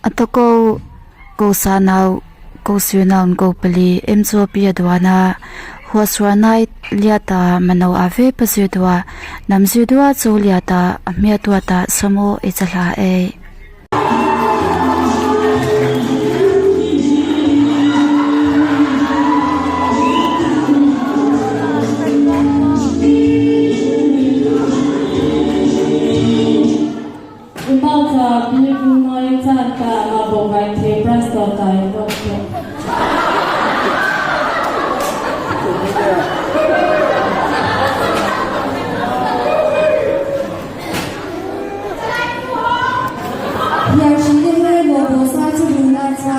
Atako ko sa nau ko sir naun ko pali em chu pi aduana huasua nai liata mano ave pasir dua namzir dua chu liata ahmia tuata samo e chahla e. Umau ca Pilgrimoi caan ka ma bawai the Prasto kai bawk to. Hiarhri le he maw sa cu na ca.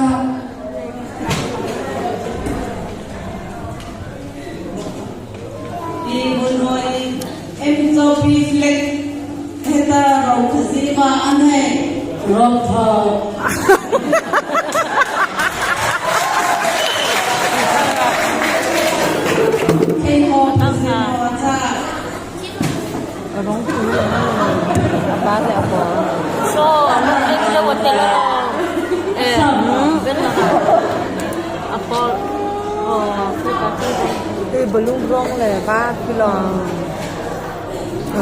Pi Bunoi MCOP flag heta ro khazima ane ro tho. Thei ho khazima cha. Balloon rawng le va khi lawng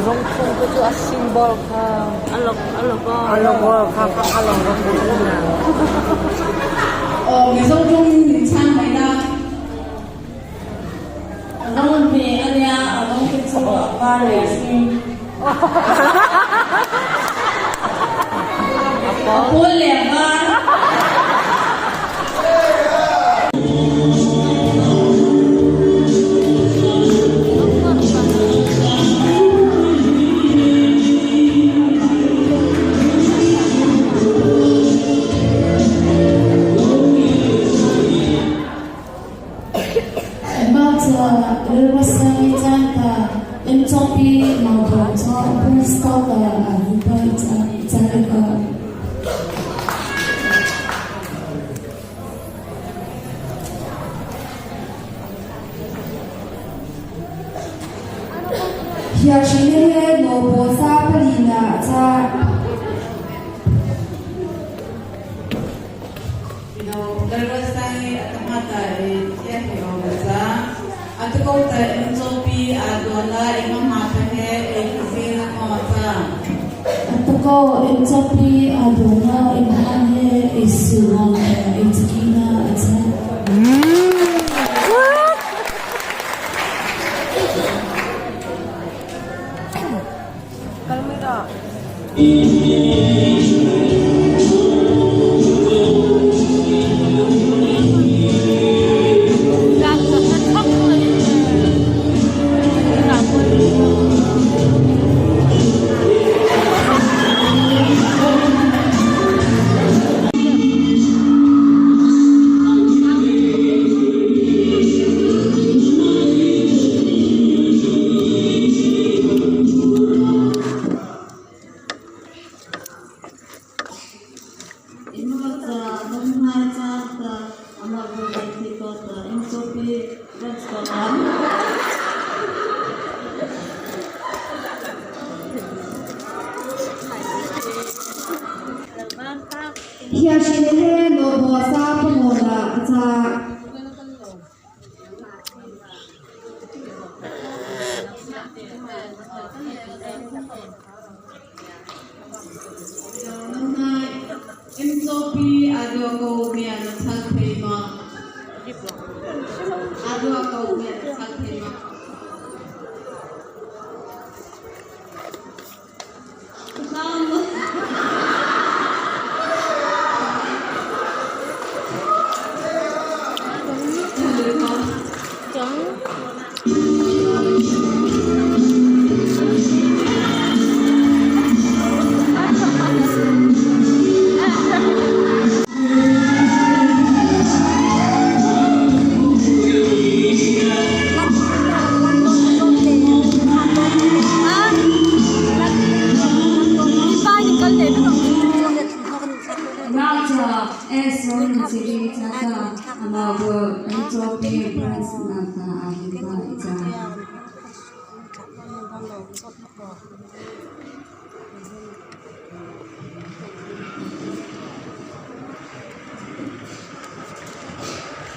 rawng thum kha cu a symbol kha a logo kha a logo na. Aw Mizo ṭawng in min chhang mai la. A rawng hme a nia, a rawng te chu a var leh a hring. A pawl leh a var. Mah caah Lalruatsangi caan ta MCOP Mauthawng cu Prince ta ah hipa caan a kah. Hiarhri he nawpaw sa palina a cah. Lalruatsangi a tamata i thian hi awm a ca. A tukota in cawpi aa tuan la i hmahma pa he ei khuazing a hmaw a ca. A tuko in cawpi aa duan la i hma he ei siwang he ei cakina a ca. Hiarhri he nawbaw sa pamawl ah a cah. MCOP aa ko mian chal thei ma? Aa ko mian chal thei ma?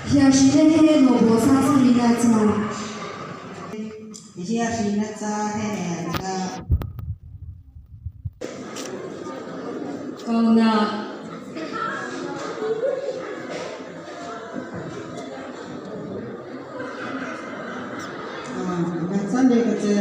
Hiahrina he Lobosa Sarina cha. Hiahrina cha he cha. Kona. Sunday ka che.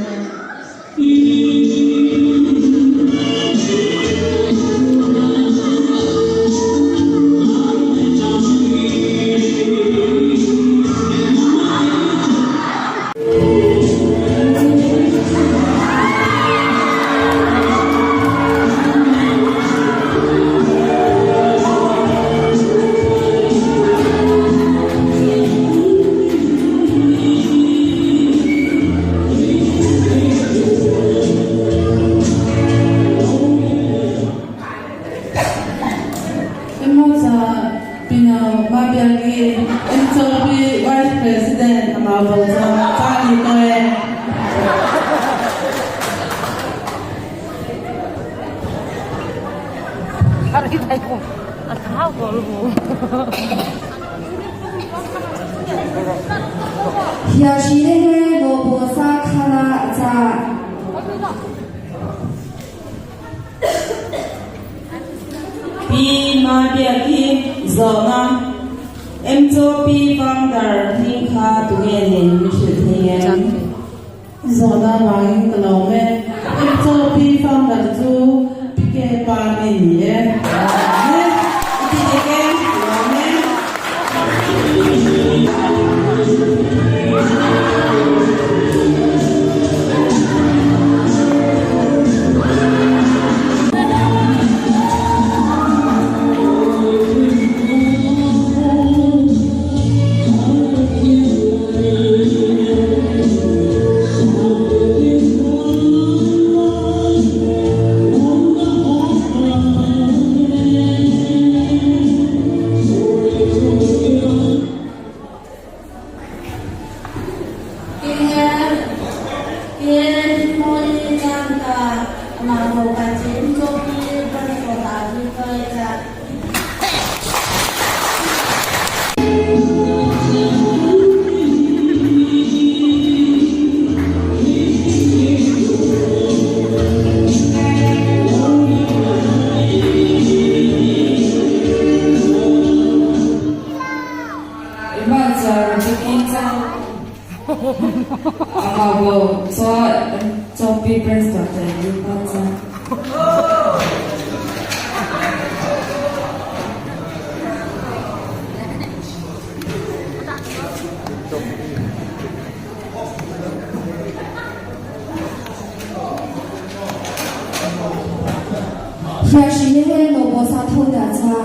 Pino Mabiaki, MCOP Vice President Amabo Cha Ni Toe. Hiahrina he Lobosa Khala cha. Pi Mabiaki zawhna MCOP founder hming kha tunge nen min hrilh thei em? Zawhna vangin ka lawm e. MCOP founder chu PK pa mi ni e. He i ti dik e, ka lawm e. Hiahrina he Lobosa Thoda cha.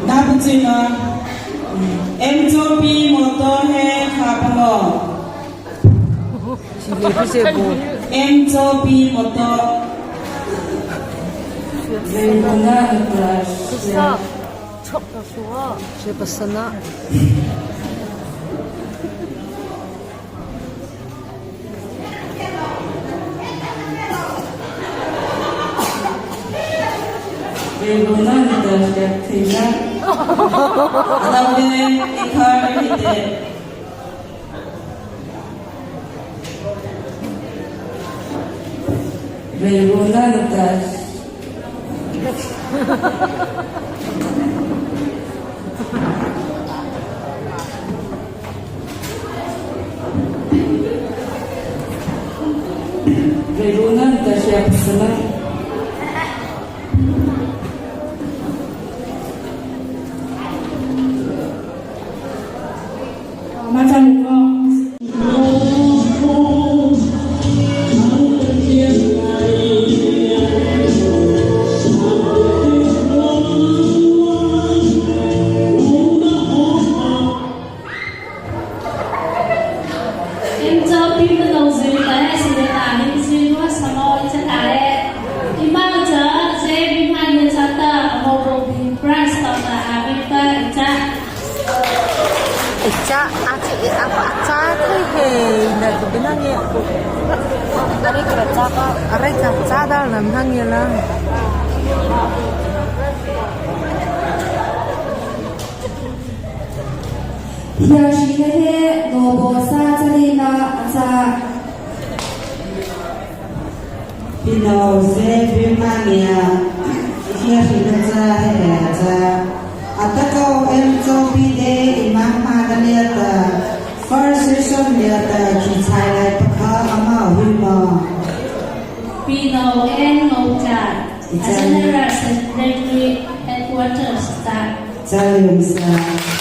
Napuchina MCOP motor he kha pamaw. MCOP motor. Cha a chi a cha thei hei na tu bina nge are cha cha dal nam hang nge la. Hiarhri hehe Lobosa calina a cah. Pino ze Birmania hiarhri na ca hehe a cah. Atako em copi de imam ma na liata first session liata khi chai lai pakha ama hui ma. Pino N. Ngô General Secretary Headquarters Staff. Calium sa.